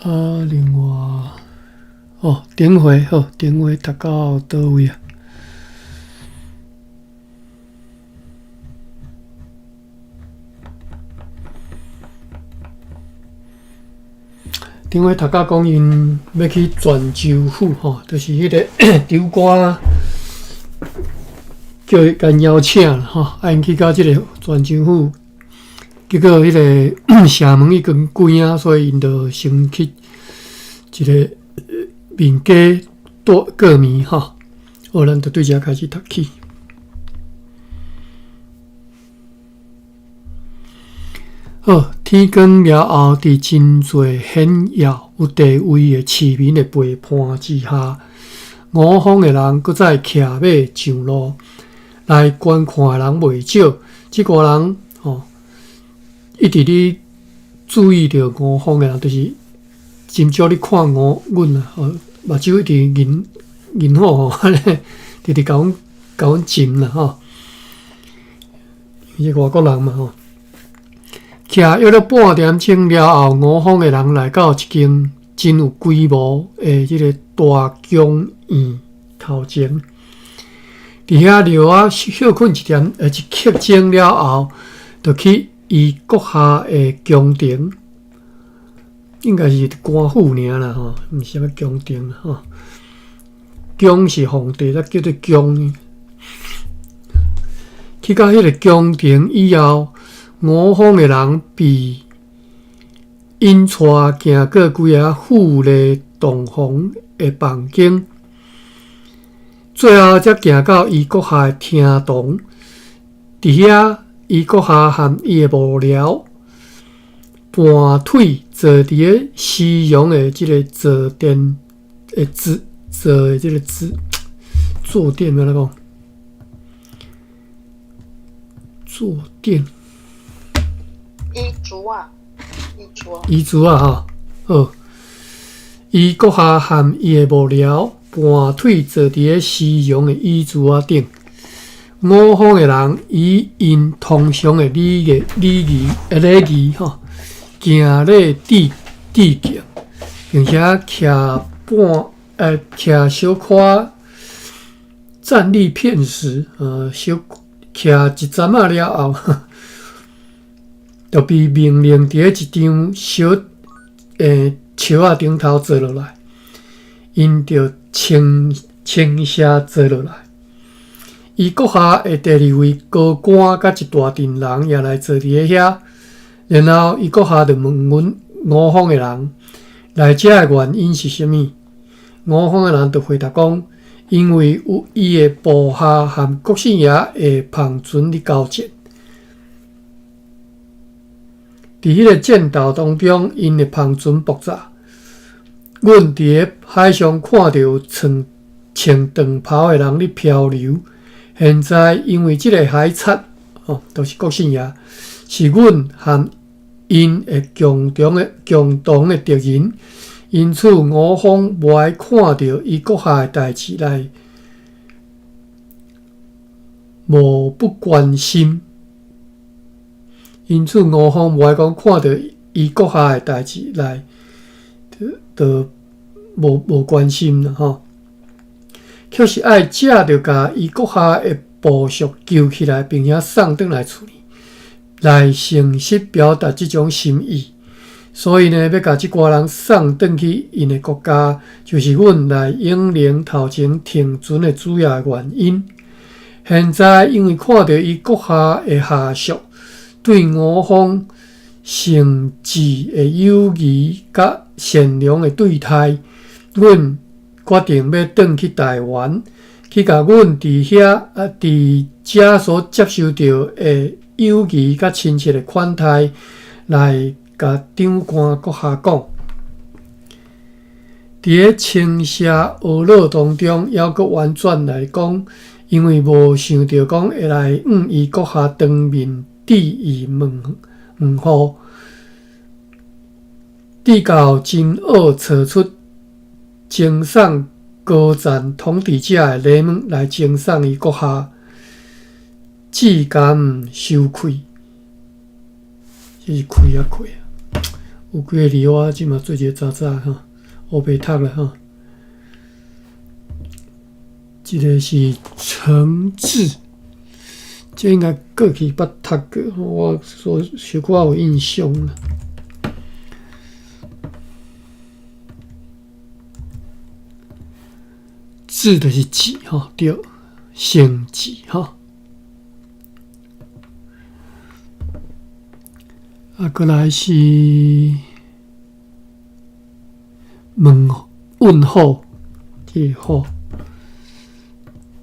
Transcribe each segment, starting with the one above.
啊，另外，哦，頂回好，頂回讀到佗位啊？頂回讀到講𪜶欲去泉州府吼，就是彼个長官叫伊共邀請吼，啊𪜶去到這个泉州府，結果彼个城門已經關啊，所以𪜶就先去一个民家住過暝吼。好，咱就對遮開始讀起。好，天光了後，佇真濟顯要有地位的市民的陪伴之下，五方的人閣再騎馬上路來觀看的人袂少。這寡人吼，一直咧注意著五方的人，就是真少咧看我阮啊，吼，目睭一直銀銀火吼，按呢，直直共阮共阮斟啦吼。伊是外國人嘛吼。徛約了半點鐘了後，五方的人來到一間真有規模的這个大宮院頭前，佇遐尿仔歇睏一點，一刻鐘了後，就去伊閣下的宮廷，應該是官府爾啦吼，毋是啥物宮廷吼。宮是皇帝，才叫做宮。去到彼个宮廷以後，五方的人被引帶行過幾个富麗堂皇的房間，最後才行到伊閣下的廳堂。佇遐，伊閣下和伊的幕僚盤腿坐佇咧絲絨的這个坐墊的坐坐的這个坐坐墊，按怎講？坐墊。椅子仔，椅子仔。椅子仔吼，好。伊閣下和伊的幕僚盤腿坐佇咧絲絨的椅子仔頂。五方的人以𪜶通常的禮儀、禮儀、禮儀吼，行禮致致敬，並且徛半徛小可站立片時，小徛一陣仔了後，就被命令佇咧一張小石仔頂頭坐落來，𪜶就稱稱謝坐落來。伊閣下的第二位高官佮一大陣人也來坐佇咧遐，然後伊閣下就問阮五方的人來遮的原因是啥物？五方的人就回答講，因為有伊的部下和國姓爺的帆船佇交戰。佇彼个戰鬥當中，𪜶的帆船爆炸。阮佇咧海上看著有穿穿長袍的人佇漂流。現在因為這个海賊，吼，就是國姓爺，是阮和𪜶的共同的共同的敵人，因此五方無愛看著伊閣下的代誌來無不關心。因此五方無愛講看著伊閣下的代誌來，就無無關心啦吼。卻是愛藉著共伊閣下的部屬揪起來，並且送轉來厝裡，來誠實表達這種心意。所以呢，欲共這寡人送轉去𪜶的國家，就是阮來永寧頭前停船的主要原因。現在因為看著伊閣下的下屬對五方誠摯的友誼佮善良的對待，阮決定欲轉去台灣，去共阮佇遐啊佇遮所接受著的友誼佮親切的款待，來共長官閣下講。佇咧稱謝呵咾當中，猶閣婉轉來講，因為無想著講會來向伊閣下當面致意問問候，直到真奧找出贈送高層統治者的禮物來贈送伊閣下，至甘羞愧，這是愧啊愧啊！有幾个字我這馬做一个查查吼，烏白讀啦吼。這个是誠摯，這應該過去捌讀過，我所小可有印象啦。字就是字吼，對，成字吼。啊，過來是問問號，這个號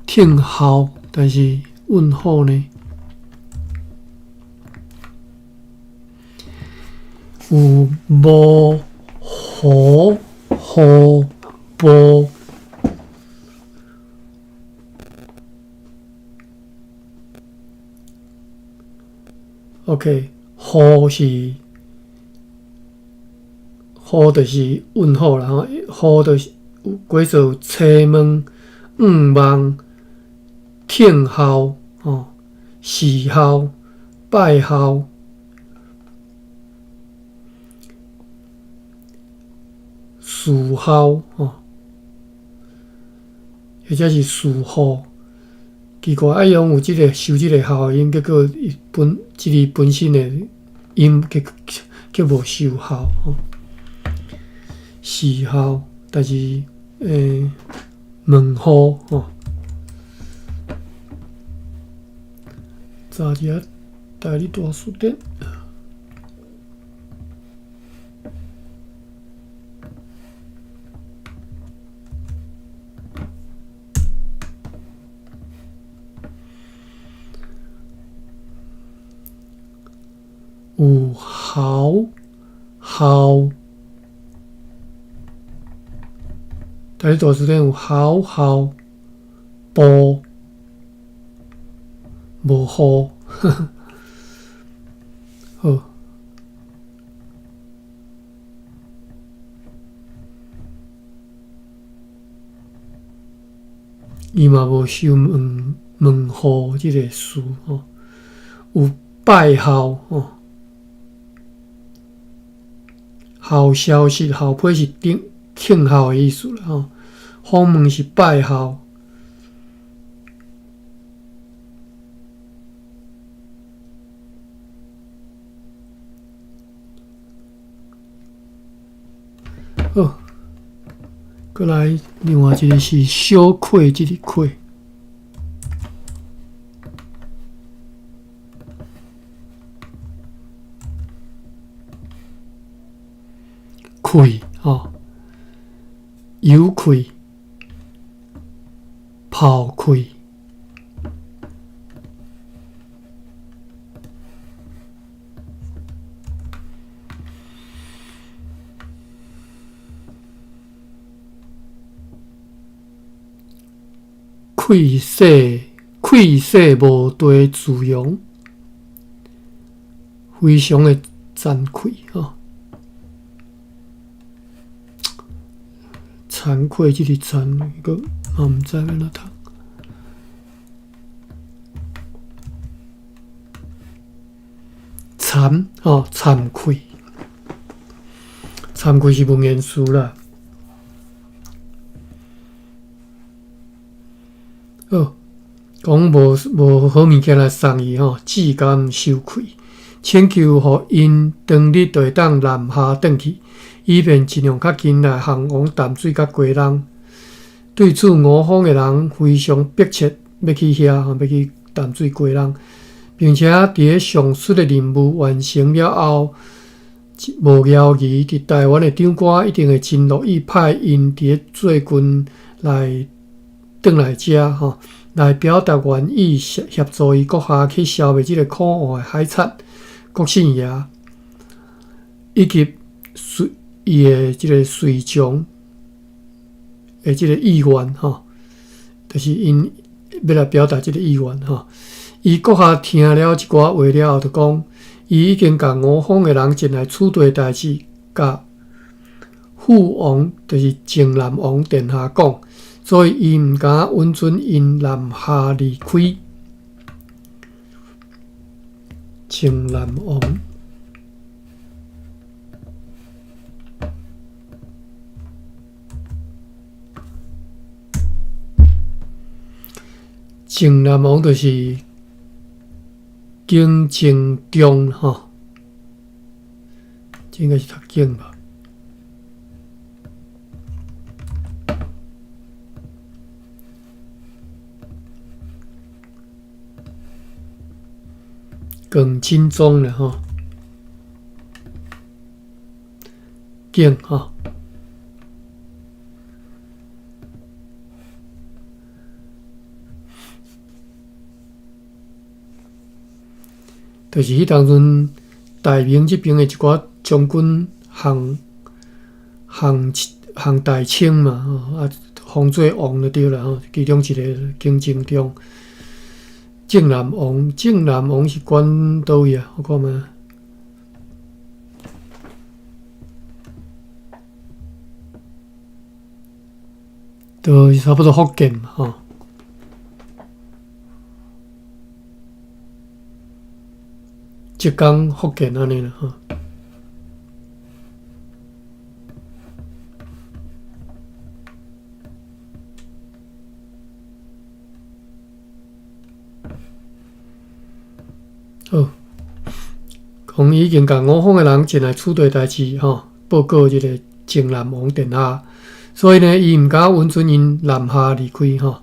聽候，但是問號呢？有無何何無？OK，何是何就是問號啦吼，何就是有改做請問、向望、聽候、吼、侍候、拜候、侍候吼，或者是侍候。奇怪，啊，伊攏有這个收這个候的音，結果伊本這个本身的音結卻無收效吼。侍候，但是問號吼。查一下台語大辭典。有豪豪，台語大辭典有豪豪步無號，好。伊嘛無收問問號這个詞吼，有拜候吼，候消息，候批是頂聽候的意思啦吼，訪問是拜候。好，過來另外一个是小氣，這个氣。氣吼，有氣，泡氣。氣勢，氣勢無地自容，非常的慚愧吼。慚愧這个慚，閣嘛毋知欲按怎讀。慚吼，慚愧，慚愧是文言詞啦。好，講無好物件來送伊吼，志甘羞愧，請求予𪜶當日就會當南下轉去，以便盡量較緊來向往淡水佮基隆。對此，吳方的人非常迫切欲去遐吼，欲去淡水基隆，並且佇咧上述的任務完成了後，無猶豫佇台灣的長官一定會真樂意派𪜶佇咧最近來轉來遮吼，來表達願意協助伊閣下去消滅這个可惡的海賊郭姓爺，以及隨伊的這个隨從的這个意願吼，就是𪜶欲來表達這个意願吼。伊閣下聽了這寡話了後，就講，伊已經共吳方的人前來處理代誌，共父王就是靖南王殿下講，所以伊毋敢允准𪜶南下離開。靖南王。靖南王就是景正中吼，這應該是讀景吧？耿精忠啦吼，景吼。就是彼當陣大明這邊的一寡將軍項項項大清嘛，吼啊，封做王就對啦吼，其中一個景正中，靖南王，靖南王是管佗位啊？我看覓。就是差不多福建嘛，吼。浙江、福建按呢啦，吼。好，講已經共五方的人前來處理代誌，吼，報告這个靖南王殿下，所以呢，伊毋敢允准𪜶南下離開，吼，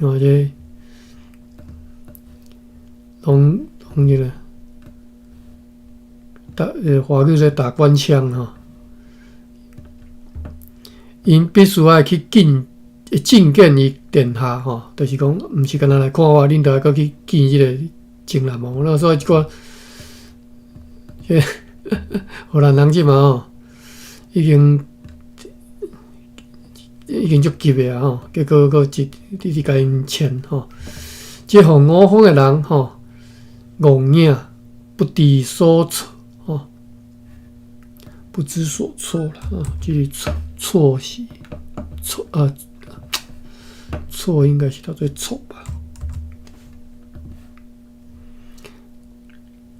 因為這攏攏這个。打華語咧打官腔吼，𪜶必須愛去見覲見伊殿下吼，就是講毋是干焦來看我，恁著愛閣去見這个靖南王。那所以這個，這荷蘭人這馬吼，已經已經足急的啊吼，結果閣一直共𪜶纏吼，這予五方的人吼，戇影不知所措。不知所措啦，啊，這个錯錯是錯啊，錯應該是讀做錯吧？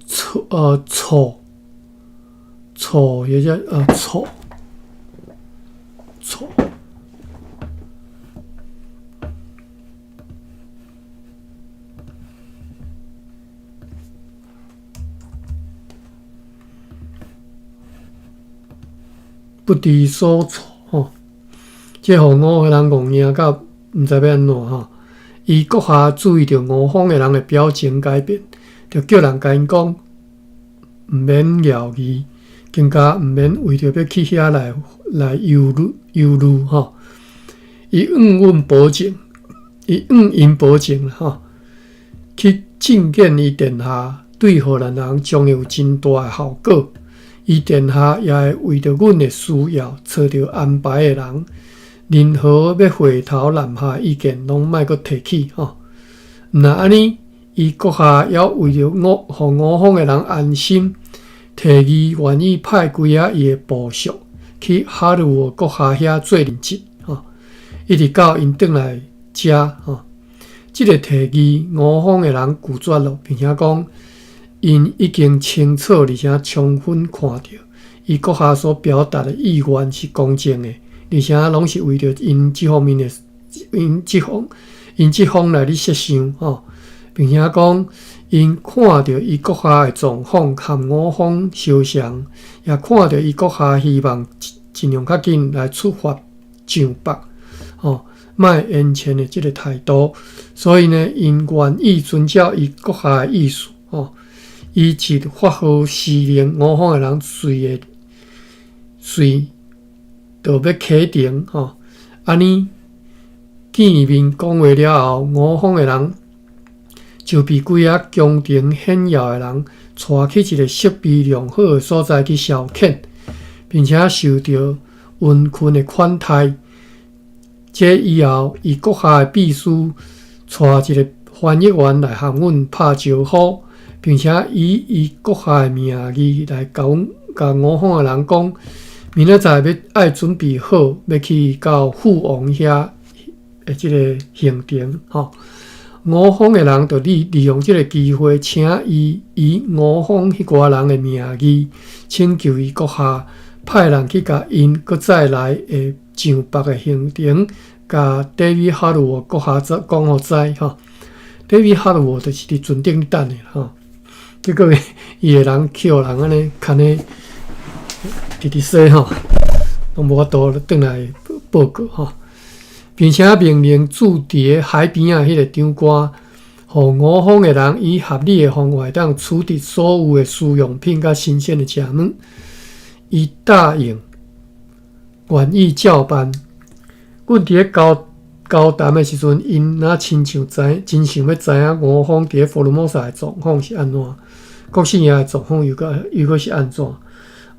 錯啊錯錯也叫啊錯錯。不知所措吼，這予五个人戇影到毋知欲按怎吼。伊閣下注意著五方的人的表情改變，就叫人共𪜶講，毋免猶豫，更加毋免為著欲去遐來來猶豫猶豫吼。伊向阮保證，伊向𪜶保證吼，去覲見伊殿下，對荷蘭人將會有真大的效果。伊殿下也會為著阮的需要，揣著安排的人，任何欲回頭南下的意見，攏莫閣提起吼。毋若按呢，伊閣下猶為著五，予五方的人安心，提議願意派幾仔伊的部屬去哈魯閣下遐做人質吼，一直到𪜶轉來遮吼。這个提議，五方的人拒絕囉，並且講。𪜶已經清楚而且充分看著，伊閣下所表達的意願是公正的，而且攏是為著𪜶這方面的，𪜶這方，𪜶這方來咧設想吼，並且講𪜶看著伊閣下的狀況和五方相像，也看著伊閣下希望盡量較緊來出發上北吼，莫延遲的這个態度，所以呢，𪜶願意遵照伊閣下的意思吼。伊一發號施令，五方的人隨會隨就欲啟程吼。按呢見面講話了後，五方的人就被幾仔宮廷顯要的人帶去一个設備良好的所在去消遣，並且受著溫馨的款待。這以後，伊閣下的秘書帶一个翻譯員來和阮拍招呼。並且以伊閣下的名義來共阮、共五方的人講，明仔載欲愛準備好，欲去到父王遐的這个行程吼。五方的人就利利用這个機會，請伊以五方彼寡人的名義，請求伊閣下派人去共𪜶閣再來的上北的行程，共 David 哈魯閣下講予知吼。David Hartwell 就是佇船頂等的吼，結果伊的人去予人按呢牽咧直直洗吼，攏無法度轉來報告吼，並且命令駐佇海邊仔彼個長官，予五方的人以合理的方法會當取得所有的需用品佮新鮮的食物。伊答應願意照辦。阮佇咧交交談的時陣，𪜶若親像知，真想欲知影吳方佇咧福爾摩沙的狀況是按怎，國姓爺的狀況又閣是按怎。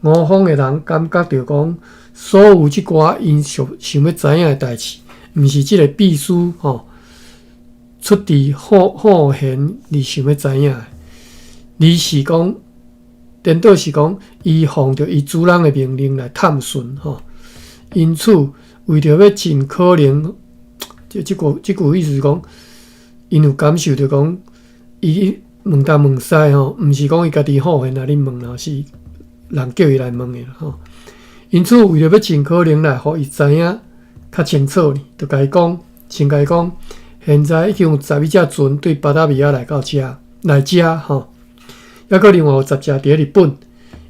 吳方的人感覺著講，所有這寡𪜶想想欲知影的代誌，毋是這個秘書吼出自好閒而想欲知影的，而是講，顛倒是講，伊奉著伊主人的命令來探詢吼。因此，為著欲盡可能，這這句這句意思是講，𪜶有感受著講，伊問東問西吼，毋是講伊家己好閒來咧問啦，是人叫伊來問的吼。因此，為著欲盡可能來予伊知影較清楚呢，就共伊講，先共伊講，現在已經有11隻船對巴達維亞來到遮來遮吼，猶閣另外有10隻佇咧日本。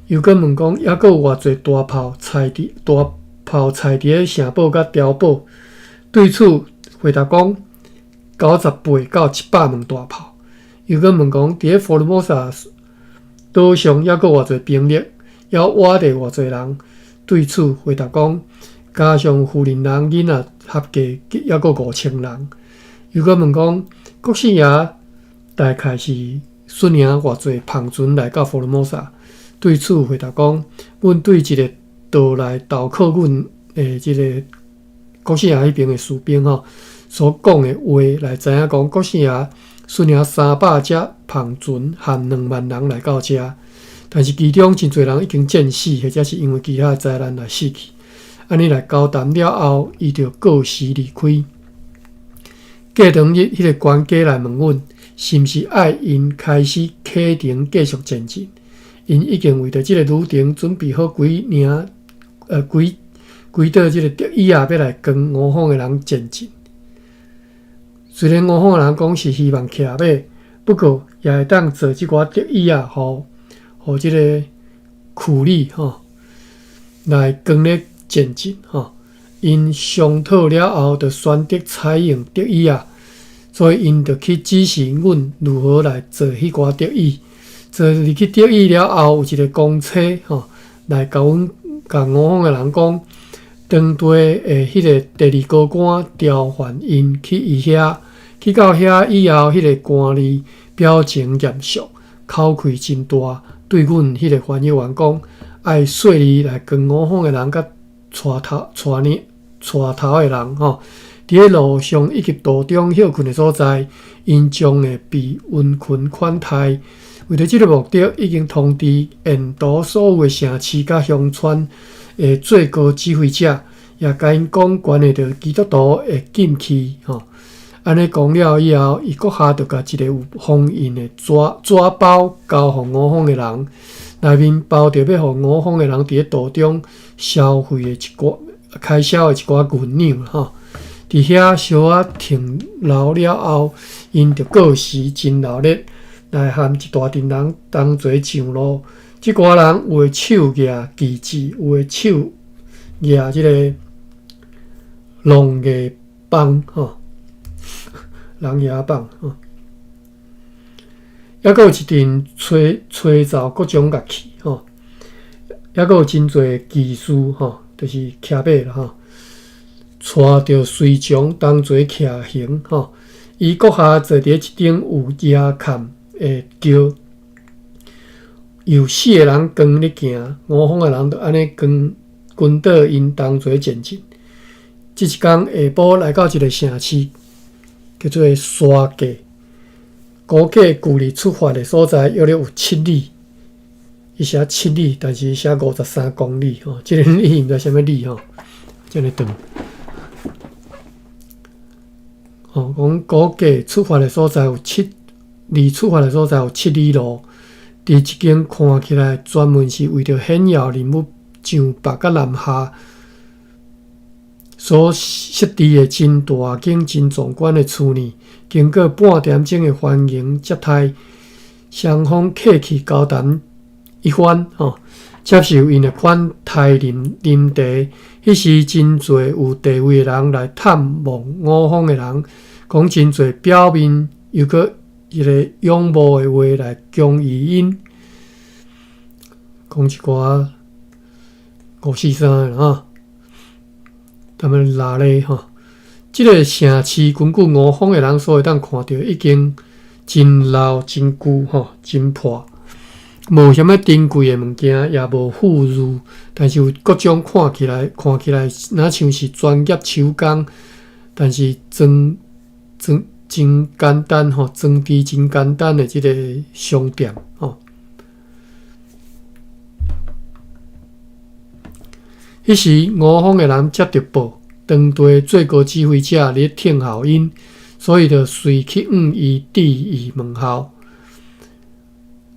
又閣問講，猶閣有偌濟大炮載佇大炮載佇咧城堡佮碉堡？對此回答講，98到100門大炮。又閣問講，佇咧福爾摩沙島上猶閣有偌濟兵力，猶活著偌濟人？對此回答講，加上婦人人囡仔合計猶閣5000人。又閣問講，國姓爺大概是訓領偌濟帆船來到福爾摩沙？對此回答講，阮對一個倒來投靠阮的這個國姓爺彼邊的士兵吼所講的話來知影講，國姓爺訓領300隻帆船和2萬人來到遮，但是其中真濟人已經戰死，或者是因為其他的災難來死去。按呢來交談了後，伊就告辭離開。過當日，彼個管家來問阮，是毋是愛𪜶開始啟程繼續前進？𪜶已經為著這個旅程準備好幾領幾幾桌這個竹椅仔，欲來跟吳方的人前進。雖然吳方的人講是希望騎馬，不過也會當坐這寡竹椅仔，予予這個苦力吼來扛咧前進吼。𪜶商討了後，就選擇採用竹椅仔，所以𪜶就去指示阮如何來坐彼寡竹椅。坐入去竹椅了後，有一個公差吼來共阮共吳方的人講，當地的彼個第二高官調換𪜶去伊遐，去到遐以後，彼個官吏表情嚴肅，口氣真大，對阮彼個翻譯員講，愛細膩來跟吳方的人佮帶頭帶領帶頭的人吼，佇咧路上以及途中歇睏的所在，𪜶將會被溫馨款待。為著這個目的，已經通知沿途所有的城市佮鄉村的最高指揮者，也共𪜶講關係著基督徒的禁區吼。按呢講了以後，伊閣下就共一個有封印的紙紙包交予吳方的人，內面包著欲予吳方的人佇咧途中消費的一寡開銷的一寡銀兩吼。佇遐小可停留了後，𪜶就告辭真鬧熱，來和一大陣人同齊上路。這寡人有的手舉旗幟，有的手舉這個狼牙棒吼，狼牙棒吼，猶閣有一陣吹吹奏各種樂器吼，猶閣有真濟騎士吼，就是騎馬啦吼，帶著隨從同齊騎行吼。伊閣下坐佇一頂有牙崁的轎，有四個人扛咧行，吳方的人就按呢跟跟倒𪜶同齊前進。這一工下晡來到一個城市，叫做沙格。估計距離出發的所在約略有7里，伊寫七里，但是伊寫53公里吼，這個里毋知啥物里吼，遮爾長。吼，講估計出發的所在有七，離出發的所在有7里路。佇一間看起來專門是為著顯要人物上北佮南下。所設置的真大間、真壯觀的厝呢，經過半點鐘的歡迎接待，雙方客氣交談一番，吼，接受𪜶的款待啉啉茶。彼時真濟有地位的人來探望五方的人，講真濟表面猶閣一个仰慕的話來恭維𪜶，講一寡五四三的吼，他們拉咧吼，這个城市根據五方的人所會當看著，已經真老、真舊吼，真破，無啥物珍貴的物件，也無富裕，但是有各種看起來，看起來若像是專業手工，但是裝裝真簡單吼，裝置真簡單的這个商店吼。彼時五方的人接著報，當地最高指揮者佇聽候𪜶，所以就隨去向伊致意問候。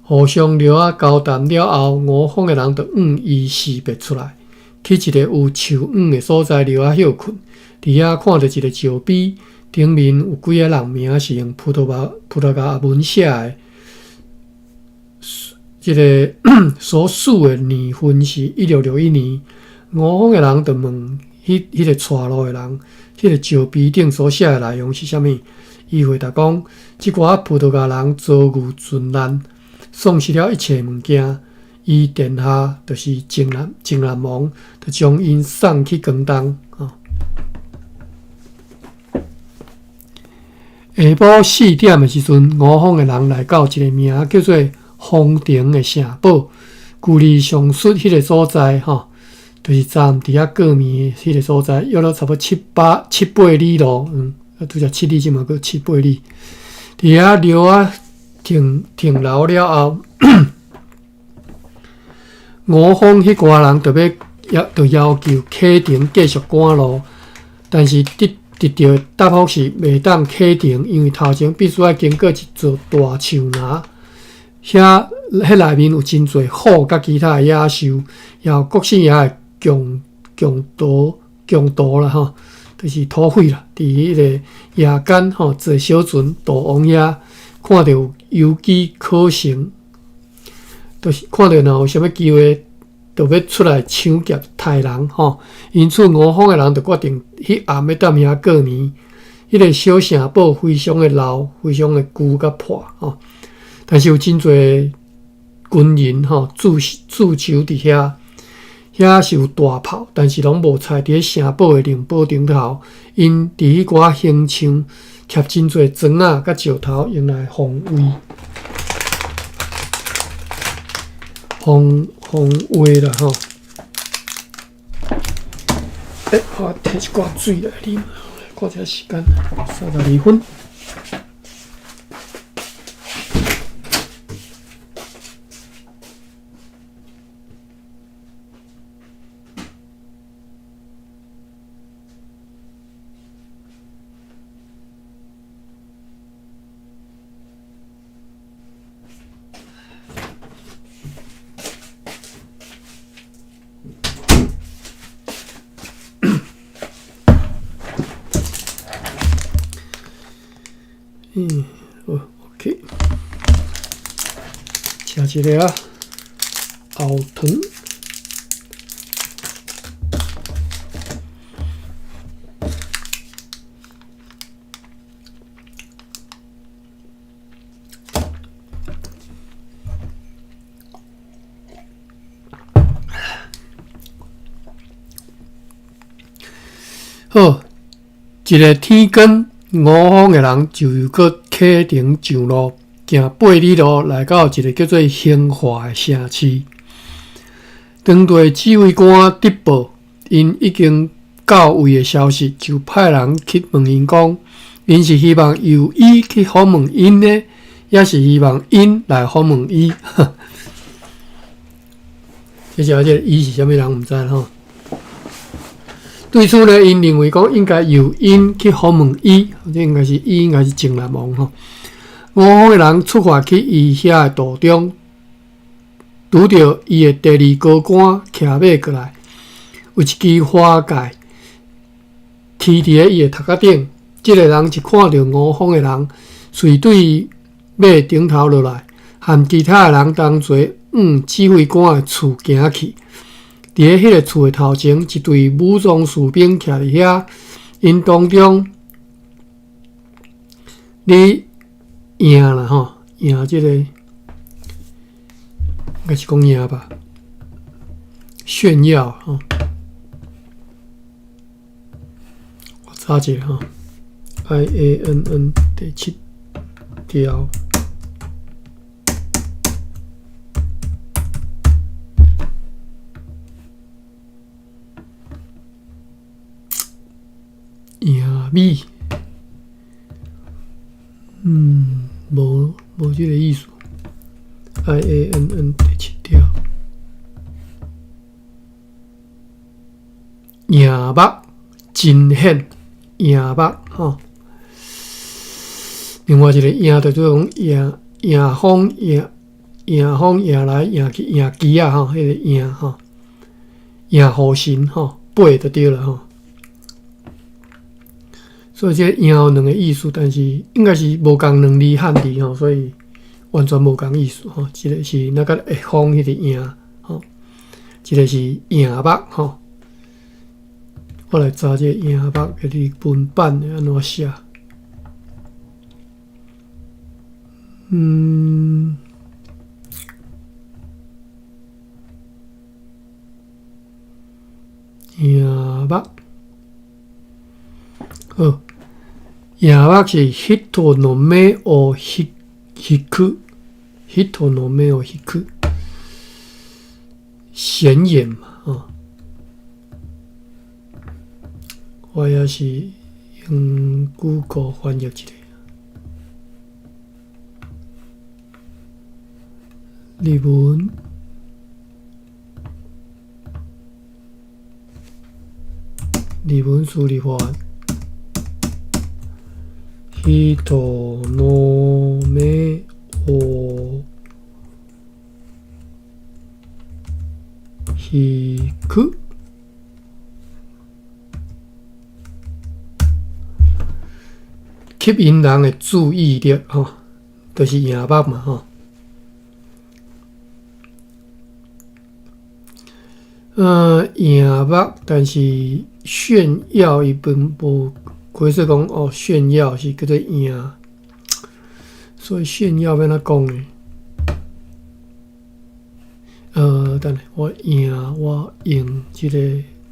互相聊仔交談了後，五方的人就向伊士別出來，去一个有樹蔭的所在聊仔歇睏。佇遐看著一个石碑，頂面有幾个人名是用葡萄牙葡萄牙文寫的，這个所署的年份是1661年。五方的人就問彼彼个帶路的人，彼个石碑頂所寫的內容是啥物？伊回答講：這寡葡萄牙人遭遇船難，喪失了一切物件。伊殿下就是靖難靖難王，就將𪜶送去廣東。下晡4點的時陣，五方的人來到一个名叫做豐城的城堡，距離上述彼个所在，吼。就是昨暗佇遐過暝彼个所在，約了差不多七八七八里路，拄才七里，這馬閣七八里。佇遐寮仔停停留了後，五方彼寡人就欲要就要求啟程繼續趕路，但是得得著答覆是袂當啟程，因為頭前必須愛經過一座大樹林，遐彼內面有真濟虎佮其他的野獸，也有各式樣的強強盜強盜啦吼，就是土匪啦。佇彼个夜間吼，坐小船渡往遐，看著有有機可乘，就是看著若有啥物機會，就欲出來搶劫刣人吼。因此五方的人就決定彼暗欲踮遐過暝。彼个小城堡非常的老，非常的舊佮破吼，但是有真濟軍人吼駐駐守佇遐。遐是有大炮，但是攏無採佇咧城堡的棱堡頂頭。𪜶佇彼寡興場徛真濟磚仔佮石頭，用來防衛、防防衛啦吼。欸，我提一寡水來啉，看一下時間，32分。嗯，好，OK，食一个啊，喉糖。好，一个天光，五方的人就又閣啟程上路，行八里路來到一个叫做興化的城市。當地指揮官得報，𪜶已經到位的消息，就派人去問𪜶講，𪜶是希望由伊去訪問𪜶呢，抑是希望𪜶來訪問伊？這是這个伊是啥物人毋知吼。對此呢，𪜶認為講應該由𪜶去訪問伊，這應該是伊應該是靖難王吼。五方的人出發去伊遐的途中，拄著伊的第二高官騎馬過來，有一支華蓋，騎佇咧伊的頭殼頂。這个人一看著吳風的人，遂對馬頂頭落來，和其他的人同齊往指揮官的厝行去。佇咧彼个厝的頭前，一隊武裝士兵徛佇遐，𪜶當中咧贏啦吼，贏這个應該是講贏吧，炫耀吼。我查一下吼，IANN 第七條。贏美，無無這个意思。IANN 第七條，贏目真顯，贏目吼。另外一个贏就做講贏贏風贏贏風贏來贏去贏機仔吼，彼个贏吼，贏雨神吼，八就對了吼。所以這贏有兩个意思，但是應該是無仝兩字漢字吼，所以完全無仝意思吼。一个是那個會風彼個贏吼，一个是贏目吼。我來查這個贏目的日文版會按怎寫？贏目，好。贏目是人の目を引く，人の目を引く，顯眼嘛，吼。我也是用 Google 翻譯一下。日文，日文輸入法。人の目を引く，吸引人的注意力吼，就是贏目嘛吼。贏目，但是炫耀伊並無。開始講哦，炫耀是叫做贏，所以炫耀欲按怎講呢？等下我贏，我用這个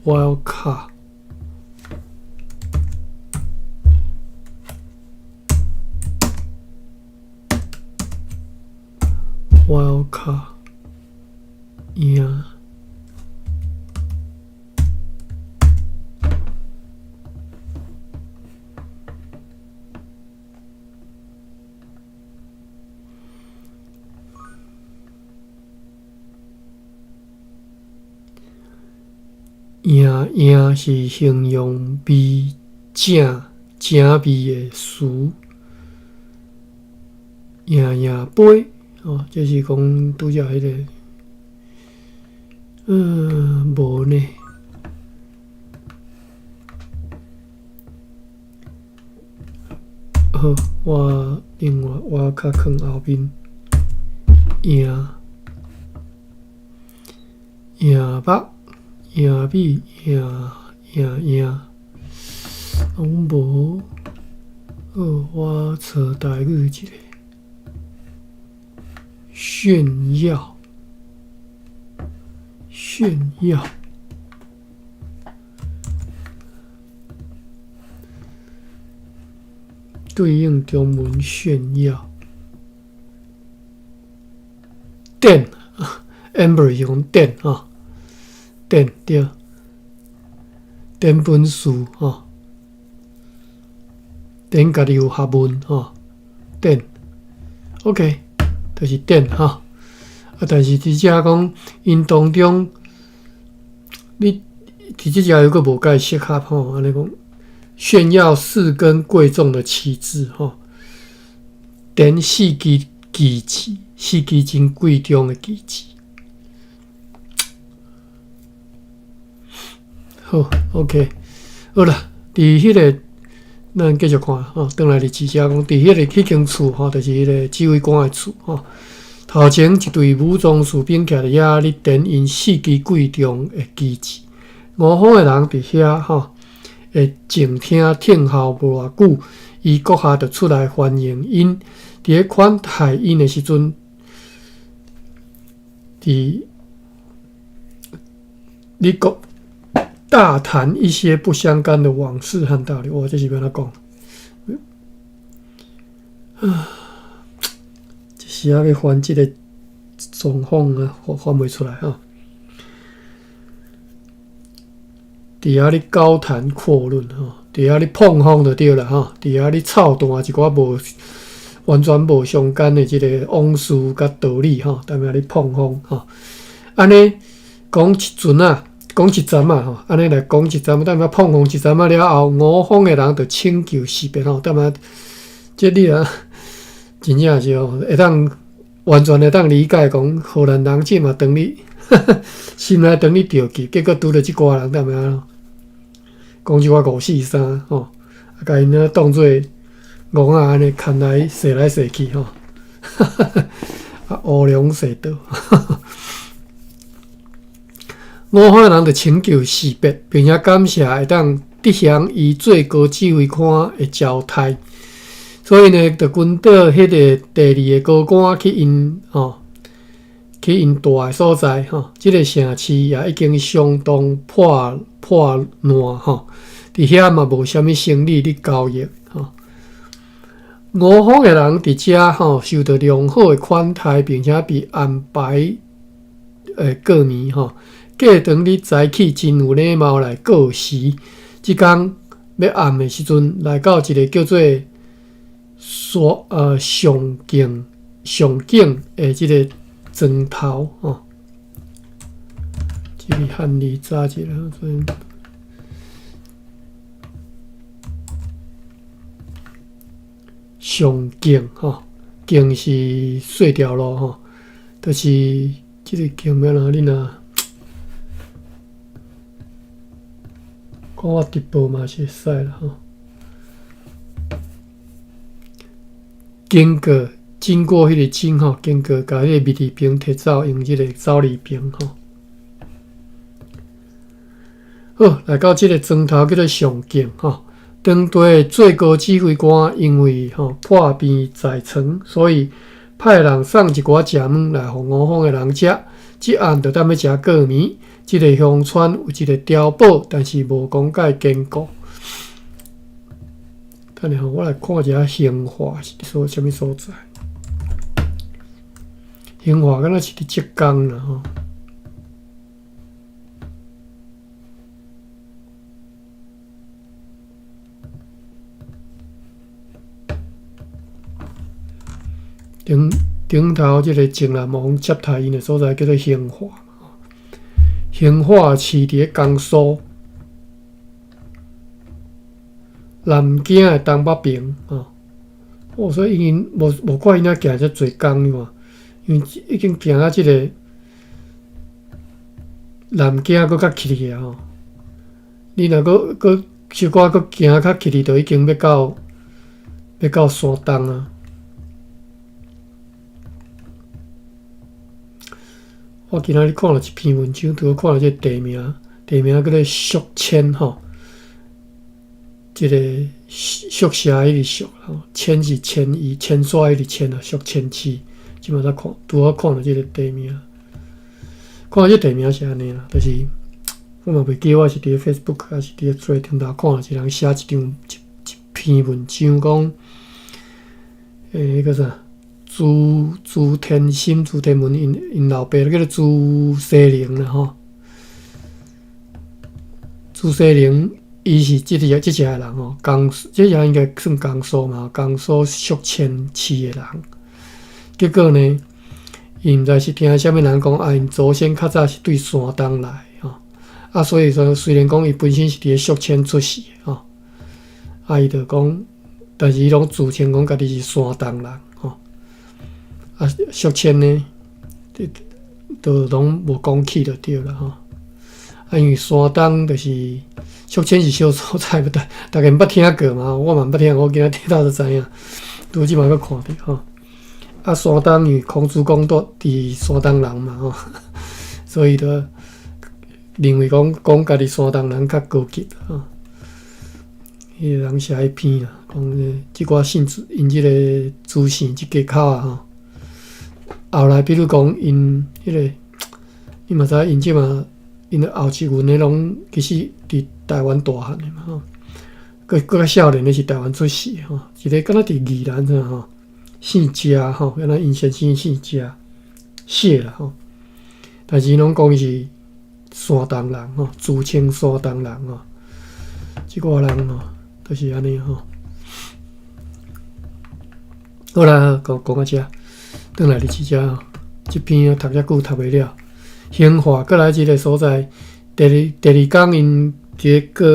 wildcard，wildcard 贏。贏贏是形容味正正味的詞，贏贏杯哦，這是講拄才彼个，無呢。好，我另外我較囥後面，贏贏目。贏美贏贏贏，攏無。好，我找台語一个炫耀，炫耀，對應中文炫耀。電，Amber 是講電吼。電對，電本事吼，電家己有學問吼，電，OK，就是電吼。啊，但是佇遮講，𪜶當中，你佇這遮又閣無介適合吼，按呢講，炫耀四根貴重的旗幟吼，展四支旗幟，四支真貴重的旗幟。好，OK，好啦，佇彼个，咱繼續看吼，轉來日誌遮講，佇彼个彼間厝吼，就是彼个指揮官的厝吼。頭前一隊武裝士兵徛佇遐咧點𪜶四支貴重的旗幟。吳方的人佇遐吼，會靜聽聽候無偌久，伊閣下就出來歡迎𪜶。佇咧款待𪜶的時陣，佇咧閣大談一些不相干的往事和道理。哇，這是欲按怎講？啊，一時仔欲翻這個狀況啊，翻袂出來吼。佇遐咧高談闊論吼，佇遐咧膨風就對啦吼，佇遐咧臭彈一寡無完全無相干的這个往事佮道理吼，踮遐咧膨風吼。按呢講一陣啊，講一陣啊吼，按呢來講一陣，踮遐膨風一陣仔了後，吳方的人就請求辭別吼，踮遐這你啊，真正是吼，會當完全會當理解講荷蘭人這嘛當你心內當你著急，結果拄著這寡人踮遐講這寡五四三吼，啊，共𪜶啊當做戇仔按呢牽來踅來踅去吼，啊，烏龍踅道。吳方的人就請求辭別，並且感謝會當執行伊最高指揮官的交代，所以呢，就跟著彼个第二个高官去𪜶吼，去𪜶住的所在吼。這个城市也已經相當破破爛吼，佇遐嘛無啥物生意咧交易吼。吳方的人佇遮吼受到良好的款待，並且被安排過暝吼。過當日早起真有禮貌來告辭。這工欲暗的時陣，來到一个叫做上景上景的這个莊頭吼。這个漢字查一下，上景吼，景是細條路吼，就是這个景欲按怎，你若看我直播嘛是會使啦吼。經過經過彼个井吼，經過共彼个米字邊提走，用這个走字邊吼。好，來到這个莊頭叫做上景吼。當地的最高指揮官因為吼破病在床，所以派人送一寡食物來予吳方的人食。這暗就踮咧食過暝。這个鄉村有一个碉堡，但是無講蓋堅固。等下吼，我來看一下興化是佇啥物所在。興化敢若是佇浙江啦吼。頂頂頭這个靖南王接待𪜶的所在叫做興化。興化市佇咧江蘇南京的東北邊吼。哦，所以𪜶無無怪𪜶遐行遮濟工你看，因為已經行到這个南京閣較起去啊吼。你若閣閣小可閣行較起去，就已經欲到欲到山東啊。我今仔日看著一篇文章，拄好看著這個地名，地名叫做宿遷吼，這个宿舍彼个宿吼，遷是遷移、遷徙彼個遷啊，宿遷市。這馬才看，拄好看著這个地名，看著這地名是按呢啦，就是我嘛袂記我是佇咧 Facebook 還是佇咧 Threads 頂頭看著一人寫一張一一篇文章，講，彼个啥？朱朱天心、朱天文𪜶𪜶老爸叫做朱西甯啦吼。朱西甯伊是這个這遮的人吼，江這遮應該算江蘇嘛，江蘇宿遷市的人。結果呢，伊毋知是聽啥物人講，啊，𪜶祖先較早是對山東來吼，啊，所以說雖然講伊本身是佇咧宿遷出世的吼，啊，伊就講，但是伊攏自稱講家己是山東人。啊，宿遷呢，都攏無講起就對啦吼。啊，因為山東就是俗稱是小所在，逐家毋捌聽過嘛，我嘛毋捌聽過，我今仔聽到才知影，拄這馬閣看著吼。啊，山東因為孔子講住佇山東人嘛吼，所以就認為講講家己山東人較高級吼。彼個人寫彼篇啊，講這寡姓𪜶這个朱姓這家口啊吼。後來比如講𪜶彼个，你嘛知𪜶這馬𪜶的後一群的攏其實佇台灣大漢的嘛吼，閣閣較少年的是台灣出世吼，一个敢若佇宜蘭啥吼，姓謝吼，敢若𪜶先生姓謝謝啦吼，但是攏講伊是山東人吼，自稱山東人吼，這寡人吼，就是按呢吼。好啦，講講到遮，轉來佇這遮吼，這篇讀遮久讀袂了。興化閣來一个所在，第二工𪜶佇咧過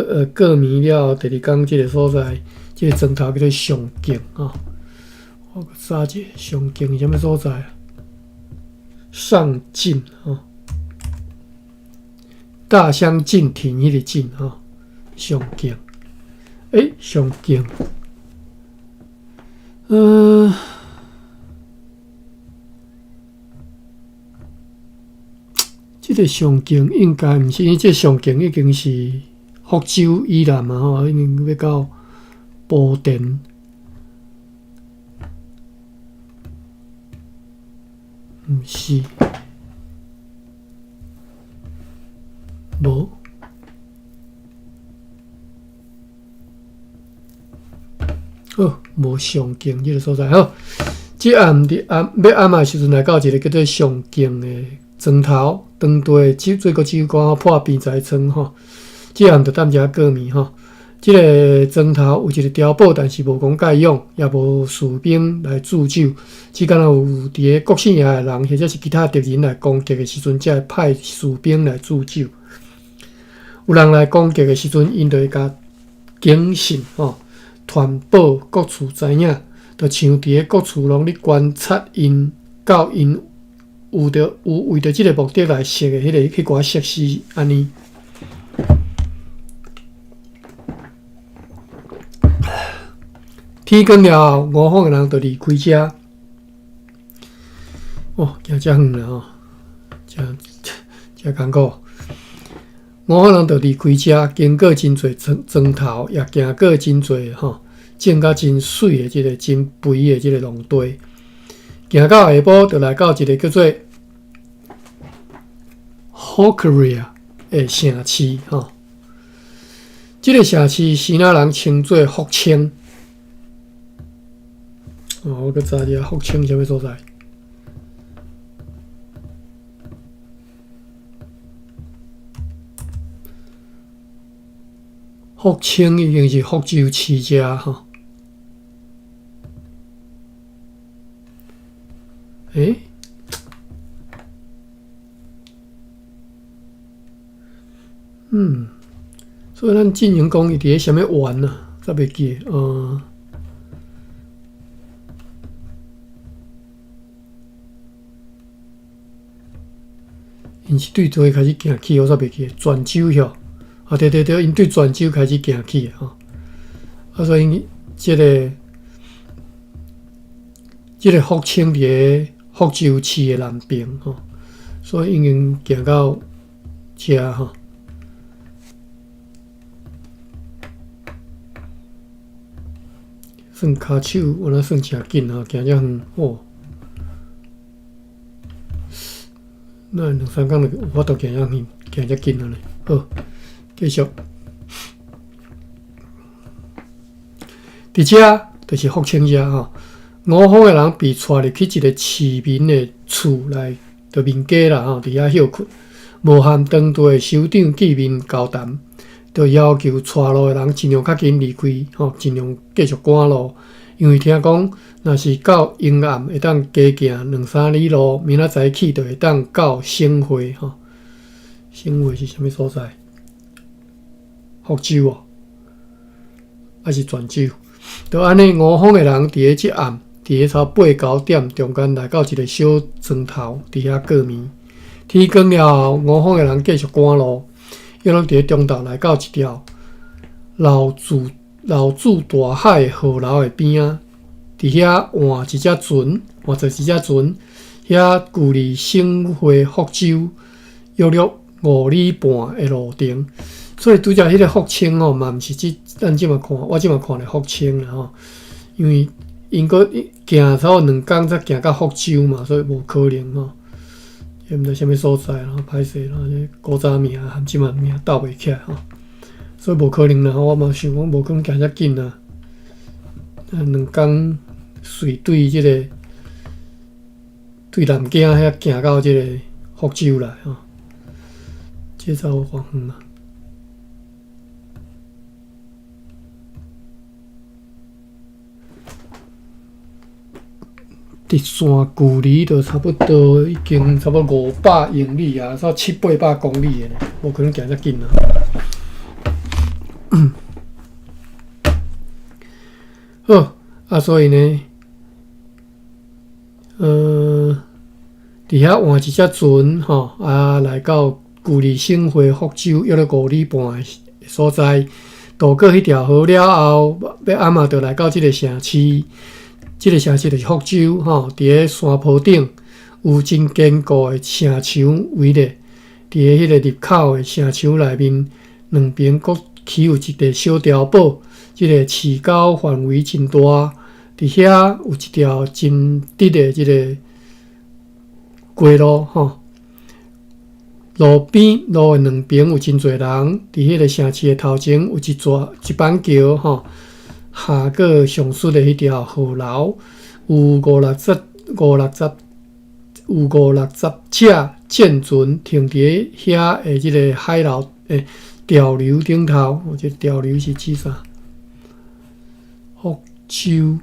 暝了後，第二工這个所在，這个莊頭叫做上境吼。我閣查者上境是啥物所在啊？上鎮吼，大相徑庭彼個鎮吼，上境。欸，上境，這个上境應該毋是，因為這个上境已經是福州以南嘛吼，已經欲到莆田，毋是，無。好，無上境這个所在。好，這暗佇暗欲暗的時陣，來到一个叫做上境的莊頭，當地的水果酒館破邊仔村吼。這暗就踮遮過暝吼。這个莊頭有一个碉堡，但是無講蓋用，也無士兵來駐守，只敢若有佇个國姓爺的人，或者是其他敵人來攻擊的時陣，才會派士兵來駐守。有人來攻擊的時陣，𪜶就會共警訊吼。傳報各處知影，就像佇咧各處攏咧觀察𪜶，到𪜶有著有為著這个目的來設的彼个彼寡設施按呢。天光了後，吳方的人就離開遮。哦，行遮遠啦吼，遮遮艱苦。吳方人就離開遮，經過真濟莊莊頭，也行過真濟吼，種甲真媠的這个真肥的這个農地。行到下晡，就來到一个叫做 Hockerill 的城市吼。這个城市支那人稱做福清。哦，我閣查一下福清啥物所在。福清已經是福州市遮吼。欸？所以咱進前講伊佇咧啥物縣啊？才袂記得，𪜶是對佗位開始行去，我才袂記得。泉州遐，啊對對對，𪜶對泉州開始行去吼。啊，所以𪜶這个福清佇咧福州市的南邊吼，所以已經行到遮吼。算跤手，原來算誠緊吼，行遮遠哦。那兩三工就有法度行遮遠，行遮緊啊咧。好，繼續。佇遮就是福清遮吼，吳方的人被帶入去一个市民的厝內，就民家啦吼，佇遐歇睏，無和當地的首長見面交談，就要求帶路的人盡量較緊離開吼，盡量繼續趕路，因為聽講，若是到陰暗會當加行兩三里路，明仔載起就會當到省會吼。省會是啥物所在？福州哦，還是泉州？就按呢，吳方的人佇咧這暗，佇咧差八九點中間來到一个小莊頭，佇遐過暝。天光了後，吳方的人繼續趕路。約略佇咧中晝來到一條流注流注大海的河流的邊仔，佇遐換一隻船，換坐一隻船，遐距離省會福州約略5里半的路程。所以拄才彼个福清吼，嘛毋是指咱這馬看，我這馬看的福清啦吼，因為𪜶閣行差不多2工才行到福州嘛，所以無可能吼。也毋知啥物所在啦，歹勢啦，這古早名和這馬名鬥袂起來吼，所以無可能啦。我嘛想講無可能行遮緊啊，2工隨對這个對南京遐行到這個福州來吼，這才有偌遠啊。直線距離就差不多已經差不多500英里啊，差七八百公里的呢，無可能行遮緊啊。好，啊，所以呢，佇遐換一隻船吼，啊，來到距離省會福州約略5里半的所在，渡過彼條河了後，欲暗仔就來到這个城市。這个城市就是福州吼，佇咧山坡頂有真堅固的城牆圍咧，佇咧彼个入口的城牆內面，兩邊閣起有一个小碉堡。這个市郊範圍真大，佇遐有一條真直的這个街路吼。路邊路的兩邊有真濟人，佇彼个城市的頭前有一座一板橋吼。下過上述的彼條河流，有五六十、五六十、有五六十隻戰船停佇咧遐的這个海流欸潮流頂頭。這个潮流是指啥？福州，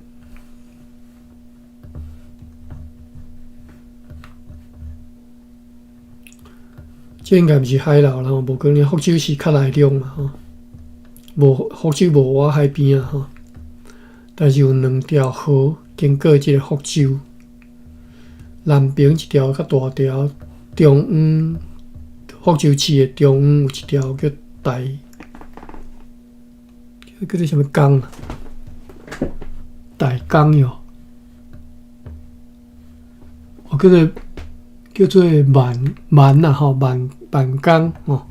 這應該毋是海流啦，無可能。福州是較內陸嘛吼。無福州無倚海邊啊吼，但是有兩條河經過這个福州，南邊一條較大條，中央福州市的中央有一條叫大，叫做啥物江啊？大江喲，哦，叫做萬萬啊吼，萬萬江吼，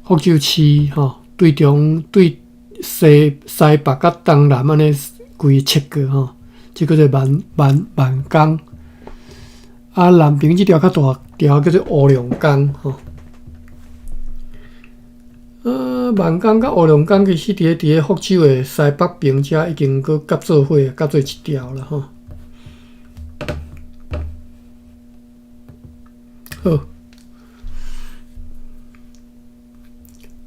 福州市吼。對中對西西北佮東南按呢規切過吼，這叫做萬萬萬江。啊，南邊這條較大條叫做烏龍江吼。萬江佮烏龍江其實佇咧福州的西北邊遮已經閣合做伙，合做一條啦吼。好。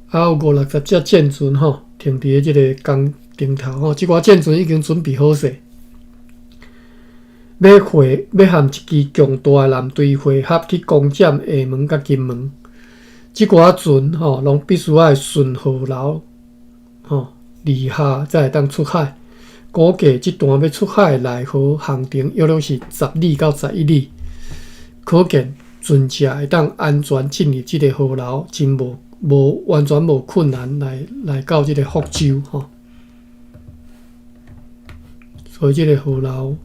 啊，有五六十隻戰船吼，停佇咧這个江頂頭吼，這寡戰船已經準備好勢，欲會欲和一支強大的艦隊會合去攻佔廈門佮金門。這寡船吼，攏必須愛順河流吼而下，才會當出海。估計這段欲出海來回航程約略是10里到11里，可見船隻會當安全進入這个河流，真無。無完全無困難來到這个福州吼，所以這个河流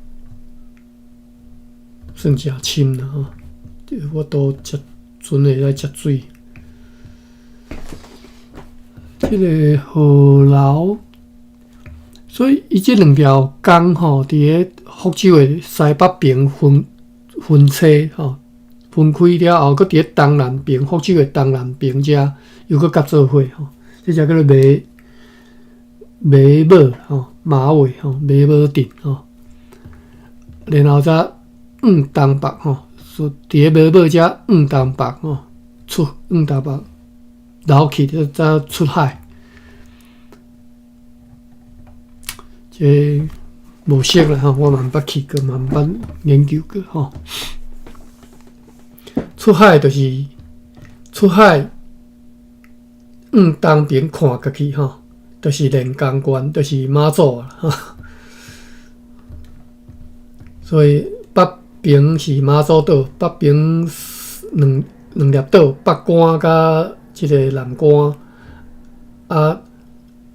算誠深啦吼，我都食船會使食水。這个河流，所以伊這兩條江吼，佇咧福州的西北邊分分叉吼。分開了後，閣佇咧東南邊，福州的東南邊遮又閣合做伙吼，這只叫做馬馬尾吼，馬尾吼，馬尾鎮吼。然後才往東北吼，佇咧馬尾遮往東北吼，出往東北流去，才出海。這無熟啦吼，我嘛毋捌去過，嘛毋捌研究過吼。出海就是出海，往東邊看過去吼，就是連江縣，就是馬祖啊。所以北邊是馬祖島，北邊兩兩粒島，北竿佮這个南竿，啊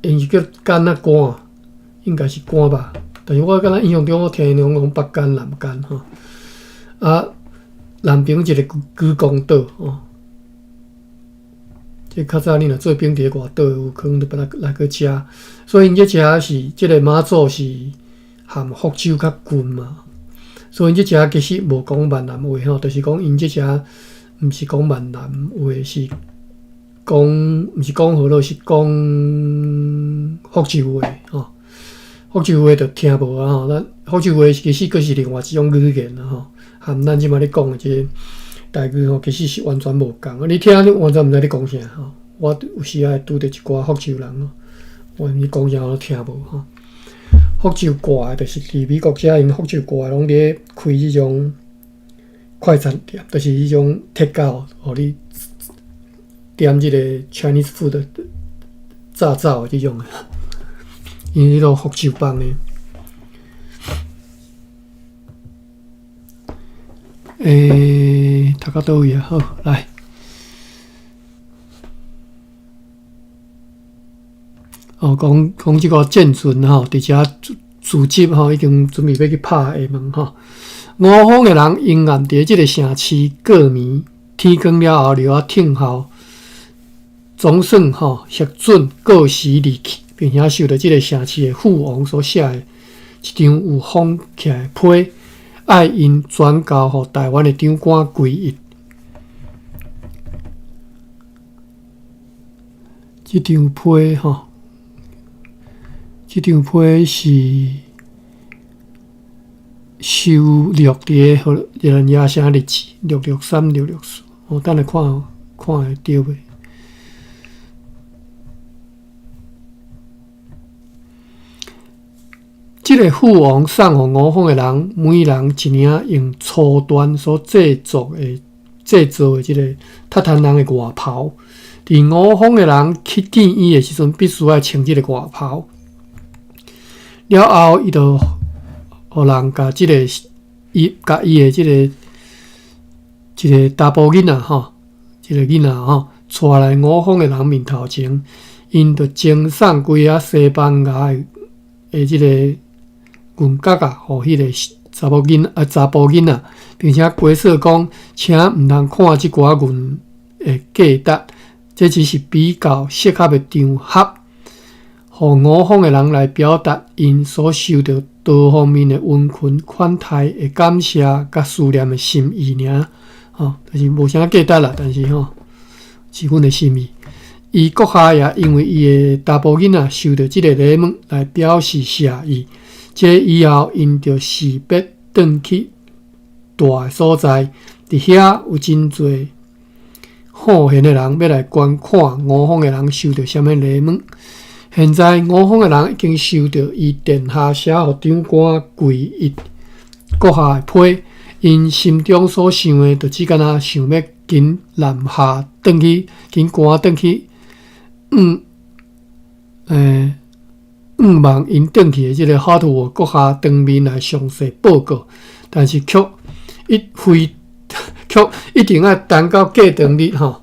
，𪜶是叫竿仔竿，應該是竿吧？但是我敢若印象中，我聽𪜶講北竿、南竿吼。啊，南邊一个居公島吼。這較早你若做兵佇咧外島，有可能就捌來來過遮，所以𪜶這遮是這个馬祖是含福州較近嘛，所以𪜶這遮其實無講閩南話吼，就是講𪜶這遮毋是講閩南話，是講毋是講河洛，是講福州話吼。福州話就聽無啊吼，咱福州話其實閣是另外一種語言啦吼，含咱這擺咧講的這个台語吼，其實是完全無仝。你聽你完全毋知咧講啥吼。我有時仔會拄著一寡福州人吼，我你講啥我攏聽無吼。福州掛的，就是佇美國遮，𪜶福州掛的攏佇咧開這種快餐店，就是彼種 take out，予你點這個 Chinese food 炸走的這種的，因為彼個福州幫的。欸，讀到佗位啊？好，來。哦，講講這個戰船吼，佇遮組織吼，已經準備欲去拍廈門吼。吳方的人永遠佇這个城市過暝，天光了後就愛聽候，總算吼核准過時離去，並且受著這个城市的父王所寫的一張有封起來的批，愛𪜶轉交予臺灣的長官歸一。這張批吼，這張批是收錄佇个熱蘭遮城日誌663、664，我等下看看會著袂？這个父王送予吳方的人，每人一領用粗緞所製作的製造的這个鍥炭人的外袍。佇吳方的人去見伊的時陣，必須愛穿這个外袍。了後，伊就予人共這个伊共伊的這个一个查埔囡仔吼，一个囡仔吼，帶來吳方的人面頭前，𪜶就贈送幾仔西班牙的這个銀角仔，予彼个查某囡啊查埔囡仔，並且解說講，請毋通看這寡銀的價值，這只是比較適合的場合，予吳方的人來表達𪜶所受著多方面的溫馨款待的感謝佮思念的心意爾，吼，就是無啥價值啦，但是吼是阮的心意。伊閣下也因為伊的查埔囡仔受著這个禮物來表示謝意。這以後，𪜶就勢必轉去大的所在，佇遐有真濟好閒的人欲來觀看吳方的人受著啥物禮物。現在吳方的人已經收著伊殿下寫予長官跪一閣下的批，𪜶心中所想的，就只敢若想欲緊南下轉去，緊趕轉去，欸，向望𪜶轉去的這个哈圖閣下當面來詳細報告，但是卻一非卻一定愛等到過當日吼。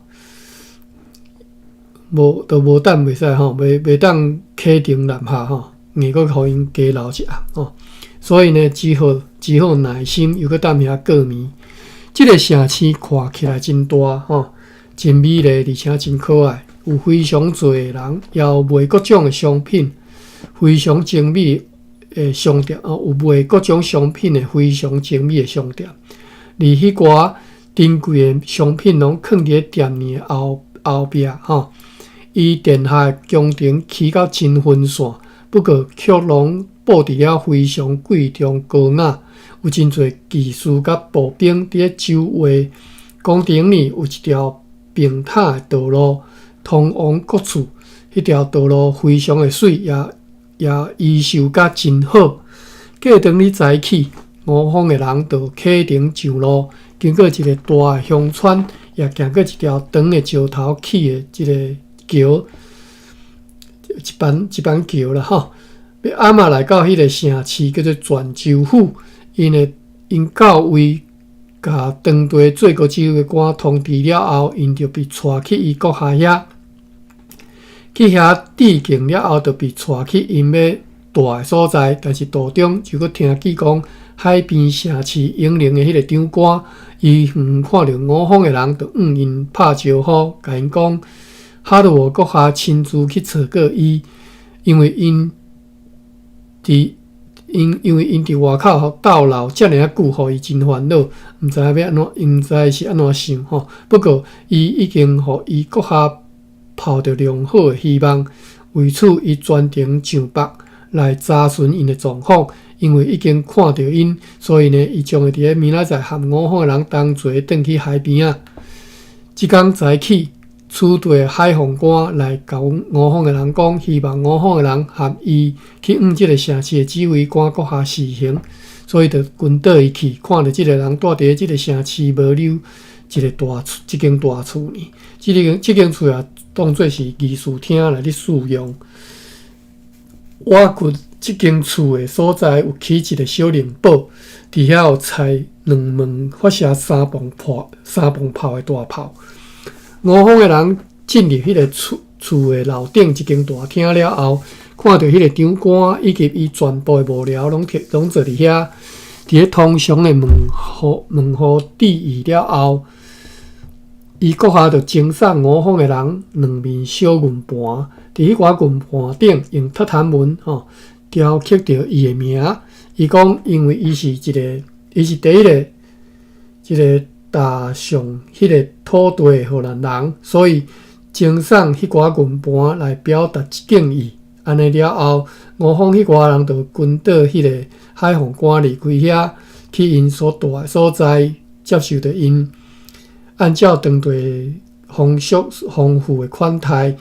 無，就無等袂使吼，袂袂當啟程南下吼，硬閣予𪜶加留一暗吼。所以呢，只好只好耐心，又閣等遐過暝。這个城市看起來真大吼，真美麗，而且真可愛，有非常濟的人，也有賣各種的商品，非常精美的商店哦，有賣各種商品的非常精美的商店。而彼寡珍貴的商品攏囥佇咧店面的後後壁吼。伊殿下的宮廷起甲真分散，不過卻攏布置了非常貴重高雅，有真濟技師佮步兵佇咧周圍。宮廷裡有一條平坦的道路，通往各處。彼條道路非常的媠，也也維修甲真好。過當日早起，吳方的人就啟程上路，經過一个大的鄉村，也行過一條長的石頭起的這个橋，一板一板橋啦吼。欲暗仔來到彼个城市，叫做泉州府。𪜶的𪜶到位共當地最高指揮官通知了後，𪜶就被帶去伊閣下遐，去遐致敬了後，就被帶去𪜶欲蹛的所在。但是途中就閣聽見講海邊城市英靈的彼个長官，伊遠遠看著五方的人，就向𪜶拍招呼，共𪜶講哈羅閣下親自去揣過伊，因為𪜶佇外口逗留遮爾仔久，予伊真煩惱，毋知影欲按怎，毋知是按怎想吼。不過，伊已經予伊閣下抱著良好的希望，為此伊專程上北來查詢𪜶的狀況。因為已經看著𪜶，所以呢，伊將會佇咧明仔載和五方的人同齊轉去海邊仔。這工早起，此地海防官來共五方的人講，希望五方的人和伊去向這个城市的指揮官閣下示行，所以就跟倒伊去，看著這个人蹛佇這个城市無溜一个大厝，這間大厝呢，這間厝也當做是議事廳來咧使用。倚近這間厝的所在有起一个小靈堡，佇遐有載兩門發射三磅炮的大炮。五方的人進入彼个厝的樓頂一間大廳了後，看著彼个長官以及伊全部的幕僚攏攏坐佇遐，佇咧通常的問候致意了後，伊閣下就贈送五方的人兩面小銀盤，佇彼寡銀盤頂用塔坦文吼雕刻著伊的名。伊講，因為伊是一个，伊是第一个，這个踏上彼个土地的荷蘭人，所以贈送彼寡銀盤來表達敬意。按呢了後，五方彼寡人就跟倒彼个海防官離開遐，去𪜶所蹛的所在，接受著𪜶按照當地風俗豐富的款待。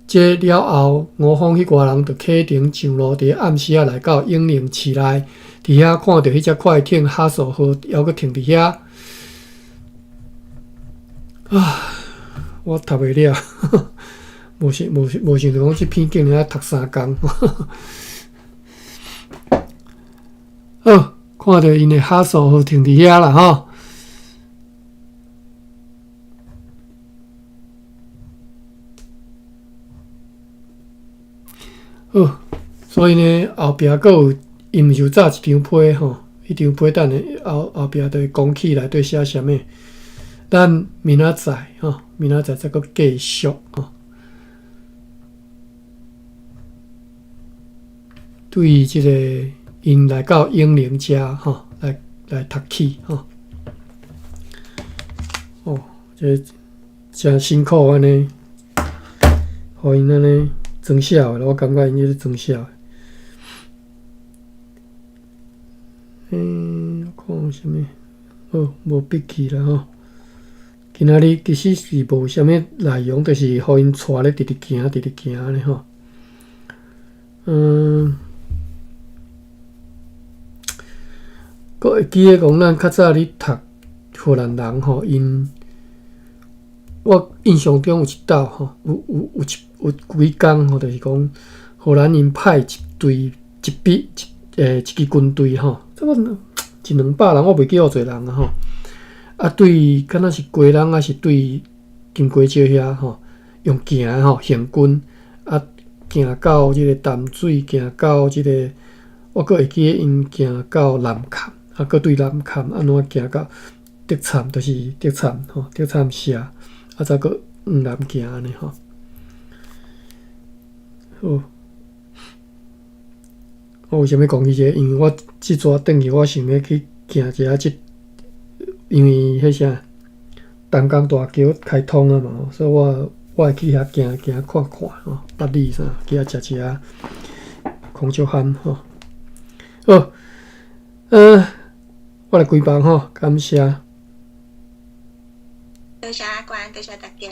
這了後，五方彼寡人就啟程上路，佇暗時仔來到永寧市內，佇遐看著彼隻快艇哈索號猶閣停佇遐。啊，我讀袂了，無想著講這篇竟然愛讀3工。好，看著𪜶的哈索號停佇遐啦吼。好，所以呢，後壁閣有，伊毋是有早一張批吼，彼張批等下後壁就會講起內底寫啥物。咱明仔載吼，明仔載再閣繼續吼。對這个𪜶來到永寧遮吼，來讀起吼。哦，這誠辛苦按呢，予𪜶按呢裝痟的，我感覺𪜶咧裝痟的。我看有啥物？好，無筆記啦吼。今仔日其實是無啥物內容，就是予𪜶帶咧直直行，直直行按呢吼。閣會記得講，咱較早咧讀荷蘭人吼，𪜶我印象中有一道吼，有幾工吼，就是講荷蘭𪜶派一隊一筆一一支軍隊吼，差不多一兩百人，我袂記偌濟人啊吼。啊，對，敢若是基隆，抑是對金瓜石遐吼，用行的吼行軍啊，行到這个淡水，行到這个，我閣會記得𪜶行到南崁，啊，閣對南崁按怎行到竹塹，就是竹塹吼，竹塹社，啊，再閣往南行按呢吼。好，我為啥物講起這個？因為我這逝轉去，我想欲去行一下這，因為彼啥淡江大橋開通啊嘛，所以我會去遐行行看看吼，八里啥去遐食食空竹蚶吼。好，我來關房吼，感謝。多謝阿關，多謝大家。